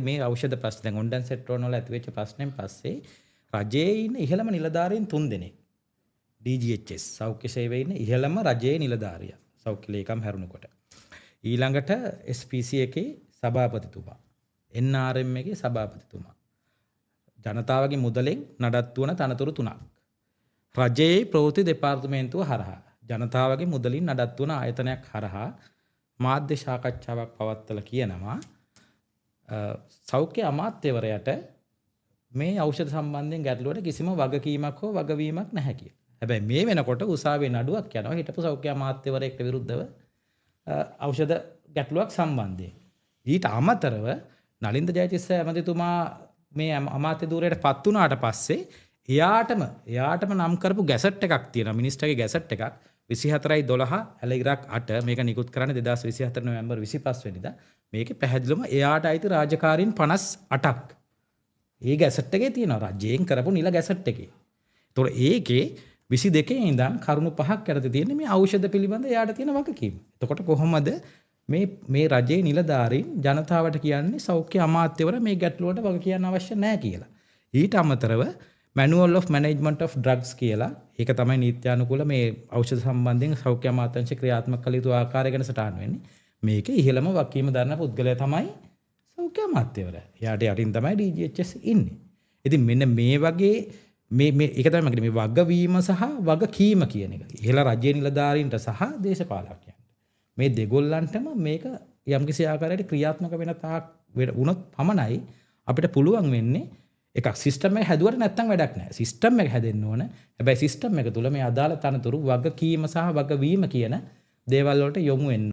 මේ ඖෂධ ප්‍රශ්න දැන් ඔන්ඩන් සෙට්‍රෝන් වල ඇති වෙච්ච ප්‍රශ්නෙන් පස්සේ රජයේ ඉන්න ඉහළම නිලධාරීන් 3 දෙනෙක් DGHS සෞඛ්‍ය සේවයේ ඉන්න ඉහළම රජයේ නිලධාරියා සෞඛ්‍ය ලේකම් හැරුණකොට ඊළඟට SPC එකේ සභාපතිතුමා NRM එකේ සභාපතිතුමා ජනතාවගේ මුදලෙන් නඩත්තු වන තනතුරු තුනක් රජයේ ප්‍රවෘත්ති දෙපාර්තමේන්තුව හරහා ජනතාවගේ මුදලින් නඩත්තු වන ආයතනයක් හරහා මාධ්‍ය සාකච්ඡාවක් පවත්වලා කියනවා සෞඛ්‍ය අමාත්‍යවරයාට මේ ඖෂධ සම්බන්ධයෙන් ගැටලුවට කිසිම වගකීමක් හෝ වගවීමක් නැහැ කියලා. හැබැයි මේ වෙනකොට උසාවියේ නඩුවක් යනවා හිටපු සෞඛ්‍ය අමාත්‍යවරයෙක්ට විරුද්ධව ඖෂධ ගැටලුවක් සම්බන්ධයෙන්. ඊට අමතරව නලින්ද ජයතිස්ස ඇමතිතුමා මේ අමාත්‍ය ධූරයට පත් වුණාට පස්සේ එයාටම නම් කරපු ගැසට් එකක් තියෙනවා, මිනිස්ටර්ගේ ගැසට් එකක් 24/12 ඇලඉරක් 8 මේක නිකුත් කරන්නේ 2024 නොවැම්බර් 25 වෙනිදා. මේකේ පැහැදිලිවම එයාට අයිති රාජකාරීන් 58ක් ඒ ගැසට් එකේ තියෙනවා, රජයෙන් කරපු නිල ගැසට් එකේ. ඒතකොට ඒකේ 22 ඉඳන් කරුණු පහක් යටතේ තියෙන්නේ මේ ඖෂධ පිළිබඳ එයාට තියෙන වගකීම. එතකොට කොහොමද මේ රජයේ නිලධාරීන් ජනතාවට කියන්නේ සෞඛ්‍ය අමාත්‍යවර මේ ගැටලුවට වග කියන්න අවශ්‍ය නැහැ කියලා. ඊට අමතරව Manual of Management of Drugs කියලා, ඒක තමයි නීත්‍යානුකූල මේ ඖෂධ සම්බන්ධයෙන් සෞඛ්‍ය අමාත්‍යාංශ ක්‍රියාත්මක කළ යුතු ආකාරය ගැන සටහන් වෙන්නේ. මේකේ ඉහළම වගකීම දරන පුද්ගලයා තමයි සෞඛ්‍ය අමාත්‍යවරයා. එයාට යටින් තමයි DGHS ඉන්නේ. ඉතින් මෙන්න මේ වගේ මේ ඒක තමයි මම කියන්නේ මේ වගවීම සහ වගකීම කියන එක. ඉහළ රජයේ නිලධාරීන්ට සහ දේශපාලකයන්ට. මේ දෙගොල්ලන්ටම මේක යම්කිසි ආකාරයකට ක්‍රියාත්මක වෙන තාක් වුණොත් පමණයි අපිට පුළුවන් වෙන්නේ එකක් සිස්ටම් එක හැදුවට නැත්තම් වැඩක් නෑ. සිස්ටම් එක හැදෙන්න ඕන. හැබැයි සිස්ටම් එක තුල මේ අදාළ තනතුරු වගකීම සහ වගවීම කියන දේවල් වලට යොමු වෙන්න